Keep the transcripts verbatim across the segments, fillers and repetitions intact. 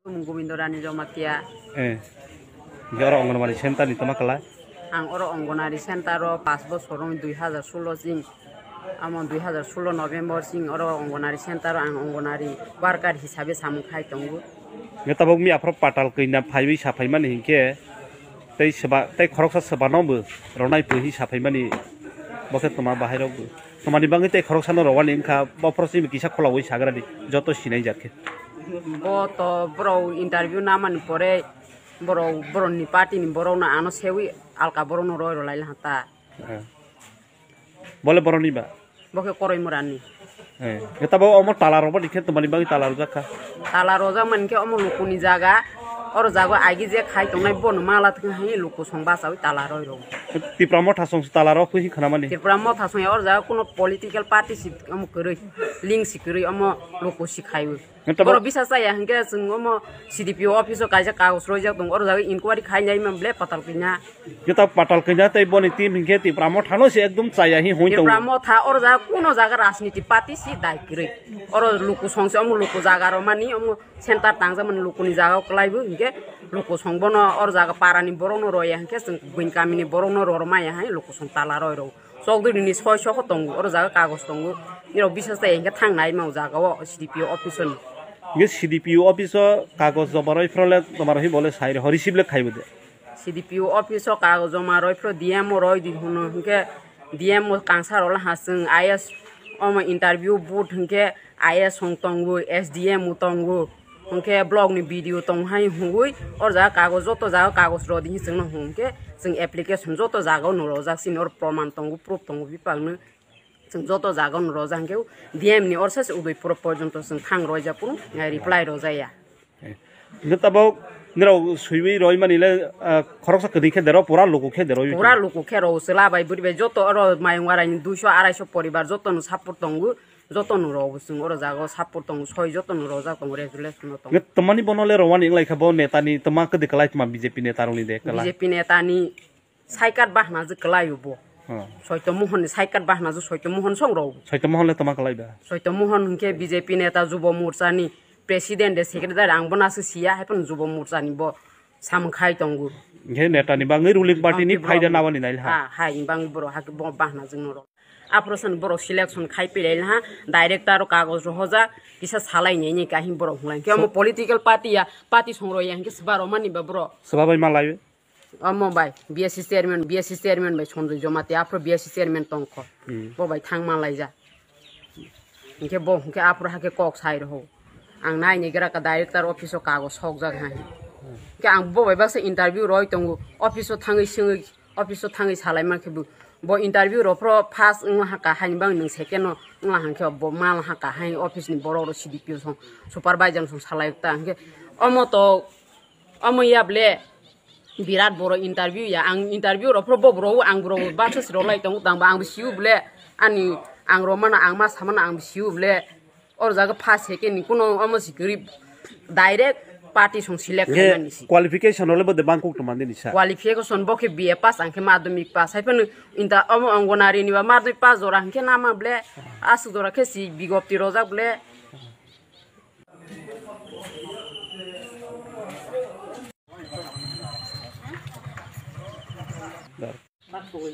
Mung Gobindo Rani Jamatia. Eh. Hingke oro Anganwadi center ni toma kala? Ang oro Anganwadi center o pash bosor wng dui hazar solo ching. Amo dui hazar solo November ching oro Anganwadi center o ang Anganwadi worker hisabe samung khai tongo. Hingke tabok mi aphro patal kanya phaiwi sa phaimani hingke tei seba, tei khoroksa sebano bo ronai pui sa phaimani bo khe toma bahai rok bo. Tomani bangwi tei khoroksa no rowani wngkha, bophoro simi kisa khulogwi sagradi, joto sinai jak khe. Bo to borok interview namani pore borok, borokni party ni borok no ano sewi alka borok no roi rwlai laha ta. Eh. Bole borokni ba? Bo khe Koroi Murani. Eh. Khe tabo omo tala rok bani khe tomani bagwi tala rwjak kha? Tala rwjak mani khe omo lukuni jaga, oro jaga agi je khai tongnai bono mala thwng hai luku song bachawi tala roi rw. Tipra Motha song tala rok phui khna mani? Tipra Motha song ya oro jaga kuno political party si omo kwrwi, link si kwrwi omo luku si khaiwi. Nang tabo- Borok bisa chaya hingke chwng omo C D P O office o kaisa kagoj roijak tongo, oro jaga inquiry khai nai man ble patal kanya. Nang tabo patal kanya tei boni team hingke Tipra Motha no se ekdom chaya hi hoi tongo. Tipra Motha oro jaga kuno jaga rajniti party si dai kwrwi. Oro luku song se omo luku jaga rw mani omo center tang jak mani luku ni jaga o kwlai bo hingke luku song bono oro jaga para ni borok no roya hingke chwng buini kami ni borok no rw maya hai luku song tala roi rw. Chokdwini soi soko tongo, oro jaga kagoj tongo. Nirok bisas chaya hingke thang nai ma o jaga o C D P O office o ni. Hingke C D P O office o kagoj joma roi phro le, joma roi phro le sai rw, receive le khai bo de. C D P O office o kagoj joma roi phro D M o roi di hwno, hingke D M o kangsa rok le ha chwng I S omo interview board hingke I S hwn tongo, S D M o tongo. Hwnkhe block ni B D O tong hai hwnwi, o jaga kagoj, joto jaga kagoj rw di hinwi chwngno hwnkhe chwng application joto jaga o no rojak, chini oro proman tongo, proof tongo bipang no, chwng joto jaga o no rojak, hwnkhe D M ni orsa se Udaipur porjonto chwng thang rwjak, phuru reply rwjaya. Hwnkhe tabok nirok swiwi roimani le, ah, khoroksa kwrwi khe dero, pura luku khe dero? Pura luku khe rw, chwla bai bwrwi bai joto oro Mayungwara ni duiso araiso poribar joto no support tongo. Joto no rw bo chwng oro jaga o support tongo, soi joto no rojak tongo, resolution no tongo. Nge twmani bono le rwani wnglaikha bo neta ni twma kwdwi kwlai tma B J P neta rokni de kwlai? B J P neta ni saikat bahna je kwlai o bo. Hmm. Soito Mohon ni saikat bahna je Soito Mohon song rw. Soito Mohon le twma kwlai ba? Soito Mohon hwnkhe B J P neta Jubo Morcha ni president de secretary, ang bono aswk siya, hai phano Jubo Morcha ni bo samung khai tongo. Hwnkhe neta ni bangwi ruling party ni phaida nabani nai ha? Ha, hai bangwi borok hakhe bo bahna jwng no rw. Aphuru sani borok selection khai pilai laha, director o kagoj rohorjak, kisa salai nai nai kahim borok hwnlai. Hwnkhe omo political party ya, party song rw ya, hwnkhe swba rw mani ba borok. Swba bai ma lai? Omo bai, B S C chairman, B S C chairman bai Sanjoy Jamatia, aphuru B S C chairman tongkho. Hmm. Bo bai thang ma laijak. Hwnkhe bo hwnkhe aphuru hakhe kok sai rw. Ang nai nai gra ka director office o kagoj sokjak hai. Hwnkhe ang bo bai baksa interview roi tongo, office o thangwi swngwi, office o thangwi salai mankhe bo, bo interview rw phro first wngma ha kahai ni bang nwng second o wngma hwnkhe bo mal ha kahai office ni borok rw C D P O song supervisor song salai ta hwnkhe omo to omo ya ble birat boro interview ya ang interview rw phro bo bro ang bro baksa si rw lai tongo tang ba ang bo siu ble ani ang rw mano ang ma samano ang bo siu ble. Oro jaga first second ni kuno omo si kwrwi direct party song select khaimani si. Qualification ole bo de bangkuk tongmani ni sa? Qualification bo khe B A pass, ang khe madhyamik pass. Hai phano inta omo Anganwadi ni ba madhyamik pass jora hwnkhe nama ble aswk jora khe si bigopti rojak ble.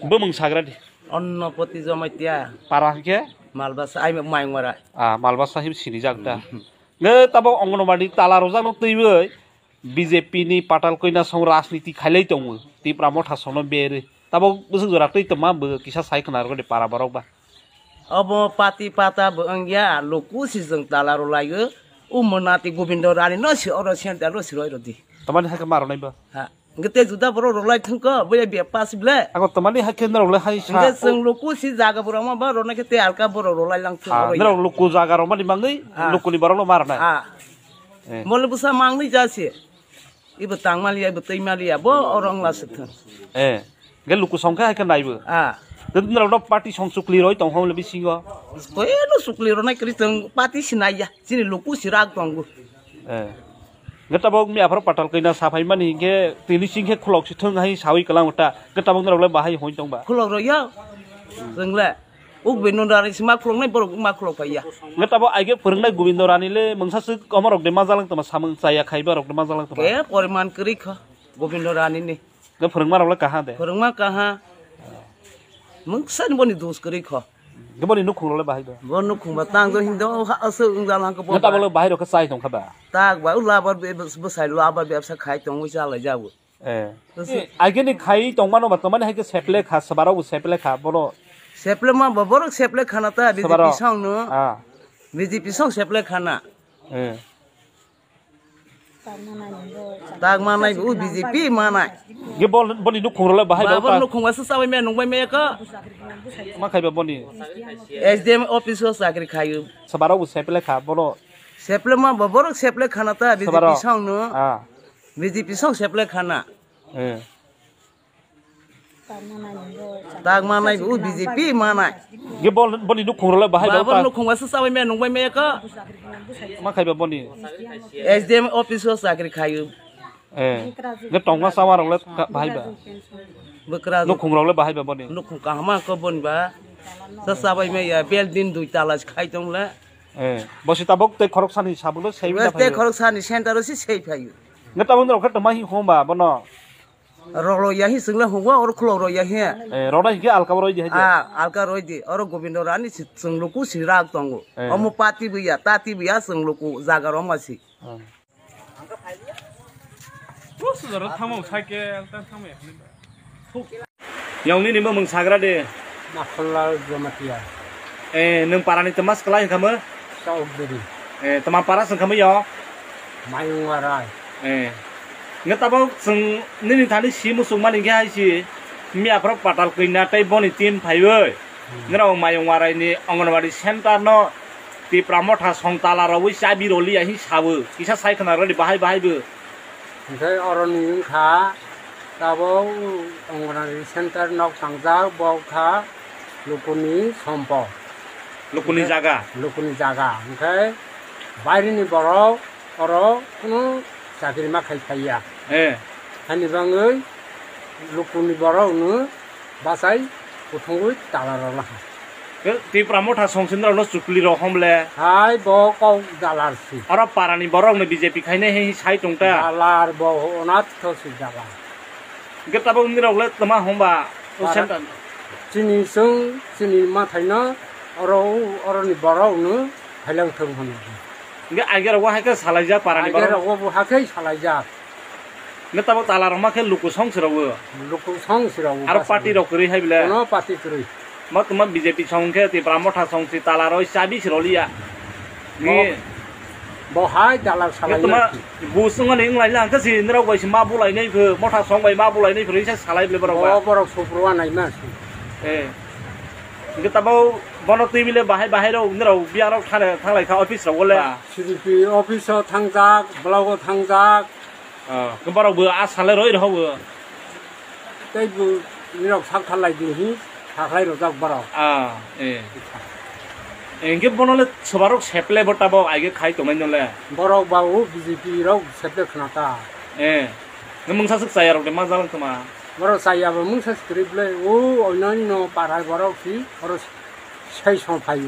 Bumung sagra di. Onnopoti Jamatia. Para hwnkhe? Malbasa, ai Mayungwara. Ah, Malbasa him sinijak da. Hmm. Nge tabo Anganwadi tala rojak no twiwi B J P ni patal koina song rajniti khailai tongo. Tipra Motha song no bere. Tabo bwswk jora twi tongma bo kisa sai khna rwdi para borok ba. Obo pati pata bo wngya, luku si jwng tala rw laiyo. O Monati Gobindo Rani no si oro center ro si roi rwdi. Tamani hakhe ma rwnai ba? Ha. Hwnkhe tei juda borok rwlai thwngkho, boya B A pass ble. Ako tamani hakhe norok le hai sa. Hwnkhe chwng luku si jaga borok ma ba rwna khe tei alka borok rwlai lang thung. Ah, oro ya. Norok luku jaga rwmani bangwi, ah, lukuni borok no ma rwnai. Ah. Eh. Bole bwsa mangni ja se. Ibo tang maliya, ibo twi maliya, bo oro wngla se thung. Eh. Hwnkhe luku song khe hakhe naibo. Ah. Tei norok no party song chukli roi tong hwn le bisingo. Koi no chukli rwnai kwrwi chwng party si naiya. Chini luku si rak tongo. Eh. Hwnkhe tabok mi apharo patal kaina sa phaimani hwnkhe tini sing khe khulok si thung hai sawi kwlang ta. Hwnkhe tabok norok le bahai hoi tong ba? Khulok rw ya. Chwng le. Uk bino rani si ma khulok nai borok ma khulok phai ya. Nge tabo aige phwrwngnai Gobindo Rani le mungsa swk omo rok de ma jalang tama samung chaya khai ba rok de ma jalang tama. Ke poriman kwrwi kho Gobindo Rani ni. Nge phwrwngma rok le kaha de. Phwrwngma kaha. Mungsa ni boni dos kwrwi kho. Nge boni nukhung rok le bahai do. Bo nukhung ba tang do hindo ha aswk wng jalang kho bo. Nge tabo le bahai rok khe chai tong kha ba. Tak ba u labar be bwsai labar bebsa khai tong wi chalai jabu. Eh. Tasi. Agini khai tongmano ba tongmani hai khe seple kha, swbarok bo seple kha, bono. Seple ma bo borok seple khana ta B J P swbarok. Song no. Ah. B J P song seple khana. Eh. Tak manai bo B J P manai. Ge bol, boni nukhung role bahai ba. Babor nukhung asa sabai me nungbai me ka. Ma khai ba boni. S D M office o chakri khayu. Swbarok bo seple kha, bono. Seple ma bo borok seple khana ta B J P swbarok. Song no. Ah. B J P song seple khana. Eh. Tak manai bo B J P manai. Ge bol, boni nukhung role bahai ba. Babor nukhung asa sabai me nungbai me ka. Ma khai ba boni. S D M office o chakri khayu. Eh. Ge tongma sawa rok le bahai ba. Bwkra nukhung rok le bahai ba boni. Nukhung kahama ko boni ba. Sa sabai me ya building dui tala khai tong le. Eh. Bosi tabok te khorok sani sabulo sei. Te khorok sani center o si sei phayu. Nge tabok rok khe tongma hi hom ba bono. Rolo yahi singla hungwa or khulo ro yahi. Eh, rona hingke alka roi di hai de. Ah, alka roi di. Oro Gobindo Rani si singluku si rak tongo. Eh. Omo pati buya, tati buya singluku jaga roma si. Hmm. Bus jaro thamo cycle ta thamo. Yang nini mung sagra de. Makhollal Jamatia. Eh, nung parani temas kelai kamu? Saugdiri. Eh, teman para sengkamu yo? Mayung Warai. Eh. Nge tabok seng nini thani si musuk mani ge hai si. Mi aphro patal kina tai boni team phaiwe. Hmm. Ngerao Mayung Warai ni Anganwadi center no Tipra Motha song tala rawi chabi roli ahi sabu. Kisa sai khna roli bahai bahai bu. Hingke oroni wngkha tabok Anganwadi center nok tangjak, bo wngkha lukuni sompo. Lukuni jaga? Lukuni jaga. Hingke bairini borok oro kunu chakri ma khai phaiya. Eh. Hani bangwi lukuni borok no bachai kuthungwi tala rwlaha. Ke Tipra Motha songsinrok no chukli rok homle. Hai bo kok dalar si. Oro parani borok no B J P khainai hai sai tongta. Dalar bo onat tho si dalar. Hingke tabok nirok le toma hongba o para center. Chini chwng chini mathai no oro oroni borok no hailang thung hwnwi. Hingke aige rok o hai khe salaijak parani borok. Aige rok o bo hakhe salaijak. Nge tabok tala rok ma khe luku song sirok o. Luku song sirok o. Aro party rok kwrwi hai bile. Kono party kwrwi. Ma tuma B J P song khe Tipra Motha song si tala roi chabi siroliya. Ni. Bo hai dalar salai tuma nai. Bus wngmani wnglaila hwnkhe si nirok bai si ma bulainai pho, Motha song bai ma bulainai pho, risa salai bile borok ba. Bo borok supruwa naima si. Eh. Hwnkhe tabo bono twi bile bahai bahai rok nirok biya rok thane thanglai kha office rok le. Ba. C D P office o thangjak, block o thangjak. Ah, khe borok bo a sale roi rw bo. Tei bo nirok sak thalai di hi sakhlai rojak borok. Ah, eh. Eh, hingke bono le sobarok seple bo tabok aige khai tongnai no le. Borok ba o B J P rok seple khna ta. Eh, nang mungsa swk chaya rok de ma jalang toma. Borok chaya bo mungsa swk kwrwi ble o oino no para borok si oro Sei song phai.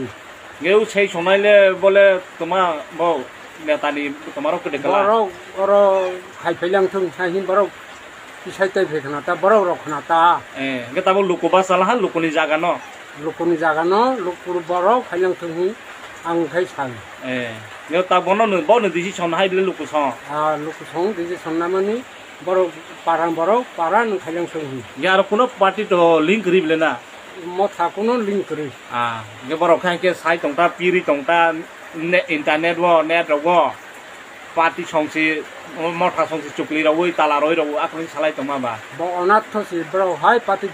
Nge u sei songnai le bole toma bo netani toma rok kwdwi kala. Borok oro khai phailang thung sai hin borok kisai tai phai khna ta borok rok khna ta. Eh, nge tabo luku basa laha lukuni jaga no. Lukuni jaga no luku borok phailang thung hin ang khai sai. Eh, nge ta bono no bo no decision hai bile luku song. Ah, luku song decision namani. Borok parang borok para nwng khaileng song hi. Ya aro kuno party to link kwrwi bile na? Motha kuno link kwrwi. Ah, nge borok khe hwnkhe sai tongta, piri tongta, ne-, internet wo, net rok wo. Party song si, motha song si chukli rogwi, tala roi rogwi, akwrwng salai tongma ba. Bo onath si borok hai party